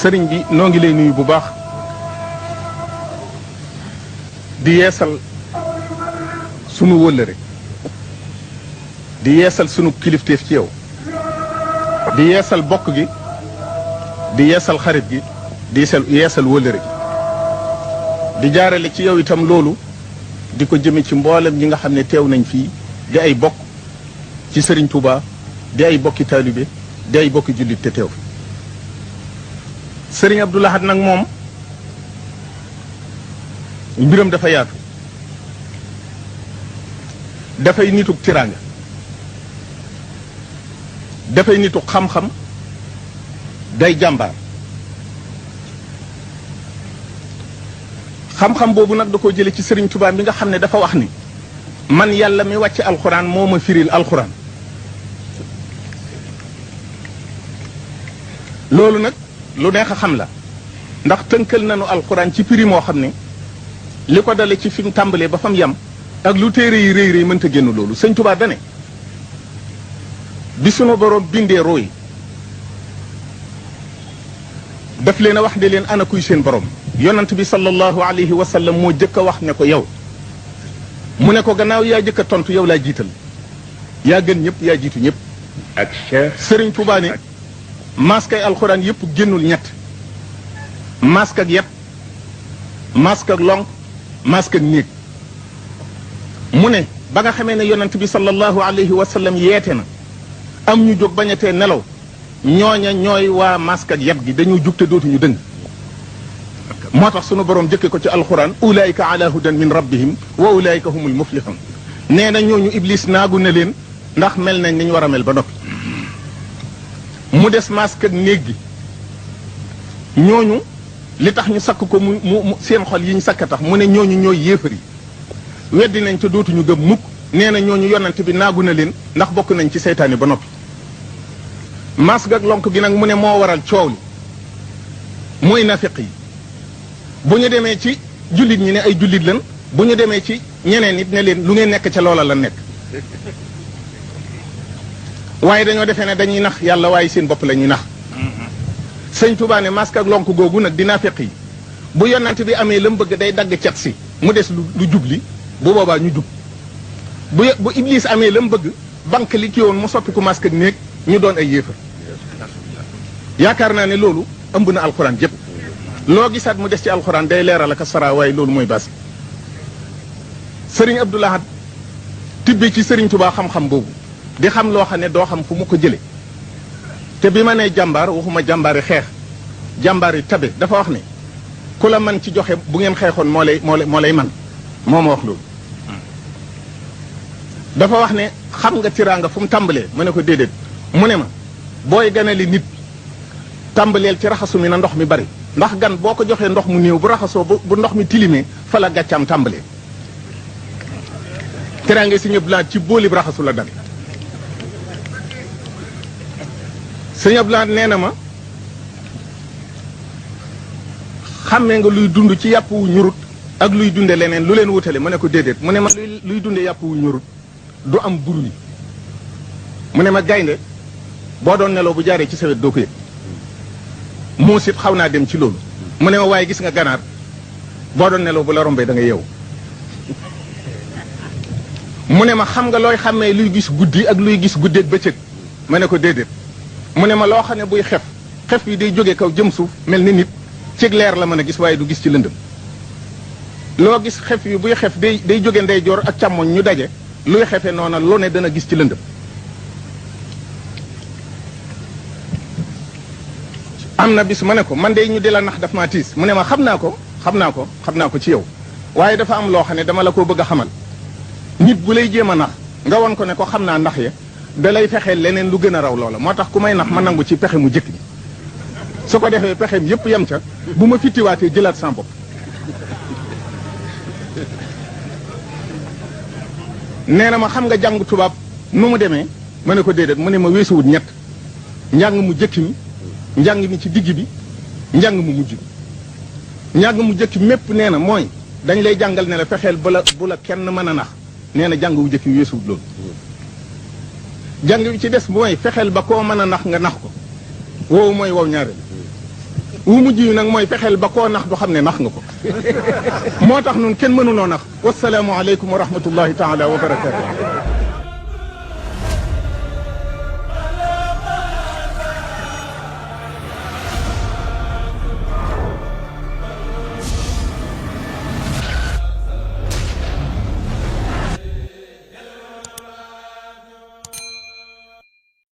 sëriñ bi noo ngi lay nuyu bu baax di yeesal sunu wëllëre di yeesal sunu kilifteef ci yow di yeesal bokk gi di yeesal xarit gi di yeesal wëllëre gi di jaarale ci yow itam loolu di ko jëme ci mboolem ñi nga xam ne teew nañ fii di ay bokk ci sëriñ Touba di ay bokki taalibe di ay bokki jullit te teew sëriñ Abdou Lahad nag moom mbiram dafa yaatu dafay nituk tiraanga dafay nituk xam-xam day jàmbaar xam-xam boobu nag da koo jële ci sëriñ Touba mi nga xam ne dafa wax ni man yàlla mi wàcc alxuraan moo ma firil alxuraan loolu nag lu neex a xam la ndax tënkal nañu alxuraan ci firi moo xam ne li ko dale ci fi mu tàmbalee ba fa mu yem ak lu téere yi rëy rëy mënta génn loolu sëñ Touba dane bi sunu borom bindee rooy daf leen a wax ne leen ana kuy seen borom yonant bi sallallahu alayhi wa sallam moo jëkk a wax ne ko yow mu ne ko gannaaw yaa jëkk a tontu yow laa jiital yaa gën ñëpp yaa jiitu ñëpp ak Cheikh sëriñ Touba ne masque ay alxuraan yëpp génnul ñett masque ak yet masque ak lonk masque ak néeg mu ne ba nga xamee ne yonant bi sallallahu alayhi wa sallam yeete na am ñu jóg bañatee nelaw ñooña ñooy waa masque ak yet gi dañoo jug te dootuñu dëng moo tax sunu borom jëkke ko ci alxuraan ulaayika ala hudan min rabbihim wa ulaayika humul muflihun nee na ñooñu iblis naagu na leen ndax mel nañ ni ñu war a mel ba noppi mu des masque ak néeg gi ñooñu li tax ñu sakk ko mu seen xol yi ñu sakk tax mu ne ñooñu ñooy yéefar yi weddi nañ te dootuñu gëm mukk nee na ñooñu yonante bi naagu na leen ndax bokk nañ ci seytaane ba noppi masque ak lonk gi nag mu ne moo waral coow li mooy nafiq yi bu ñu demee ci jullit ñi ne ay jullit lan bu ñu demee ci ñeneen nit ne leen lu ngeen nekk ca loola la nekk waaye dañoo defee ne dañuy nax yàlla waaye seen bopp la ñuy nax sëñ Touba ne masque ak lonk googu nag di nafiq yi bu yonante bi amee la mu bëgg day dagg cet si mu des lu jubli bu boobaa ñu jub bu iblis amee la mu bëgg banque li ki woon mu soppi ku masque ak néeg ñu doon ay yéefar yaakaar naa ne loolu ëmb na alxuraan jëpp loo gisaat mu des ci alxuraan day leeral ak sara waaye loolu mooy bas sëriñ Abdou Lahad tibbi ci sëriñ Touba xam-xam boobu di xam loo xam ne doo xam fu mu ko jële te bi ma nee jàmbaar waxuma jàmbaari xeex jàmbaari tabe dafa wax ne ku la man ci joxe bu ngeen xeexoon moo lay man moo ma wax loolu dafa wax ne xam nga tiraanga fu mu tàmbalee ma ne ko déedéet mu ne ma booy ganali nit tàmbaleel ci raxasu mi na ndox mi bari ndax gan boo ko joxee ndox mu néew bu raxasoo bu ndox mi tilimee fa la gàccaam tàmbalee tiraanga si ñëpp laa ci boolib raxasu la dal sëñ Abdoulaye nee na ma xàmmee nga luy dund ci yàpp wu ñurut ak luy dunde leneen lu leen wutale ma ne ko déedéet mu ne ma luy dunde yàpp wu ñurut du am bruit mu ne ma gaynde boo doon nelaw bu jaaree ci sawet doo ko yëg muus it xaw naa dem ci loolu mu ne ma waaye gis nga ganaar boo doon nelaw bu la rombee da nga yeewu mu ne ma xam nga looy xàmmee luy gis guddi ak luy gis guddeeg bëccëg ma ne ko déedéet mu ne ma loo xam ne buy xef yi day jóge kaw jëm suuf mel ni nit cig leer la mën a gis waaye du gis ci lëndëm loo gis xef yi buy xef day jóge ndeyjoor ak càmmoñ ñu daje luy xefe noona lu ne dana gis ci lëndëm am na bis ma ne ko man de ñu di la nax daf maa tiis mu ne ma xam naa ko ci yow waaye dafa am loo xam ne dama la ko bëgg a xamal nit bu lay jéem a nax nga won ko ne ko xam naa ndax ya da lay fexeel leneen lu gën a raw loola moo tax ku may nax ma nangu ci pexe mu jëkk bi su ko defee pexeem yépp yem ca bu ma fittiwaatee jëlaat sama bopp nee na ma xam nga jàng tubaab nu mu demee ma ne ko déedéet mu ne ma weesuwut ñett njàng mu jëkk mi njàng mi ci digg bi njàng mu mujj bi njàng mu jëkk mépp nee na mooy dañ lay jàngal ne la fexeel bu la kenn mën a nax nee na jàng wu jëkk bi weesuwut loolu jàng bi ci des mooy fexeel ba koo mën a nax nga nax ko woowu mooy wow ñaareel wu mujj yi nag mooy fexeel ba koo nax du xam ne nax nga ko moo tax nun kenn mënuloo nax wasalaamu aleykum wa rahmatullahi taala wa barakatuh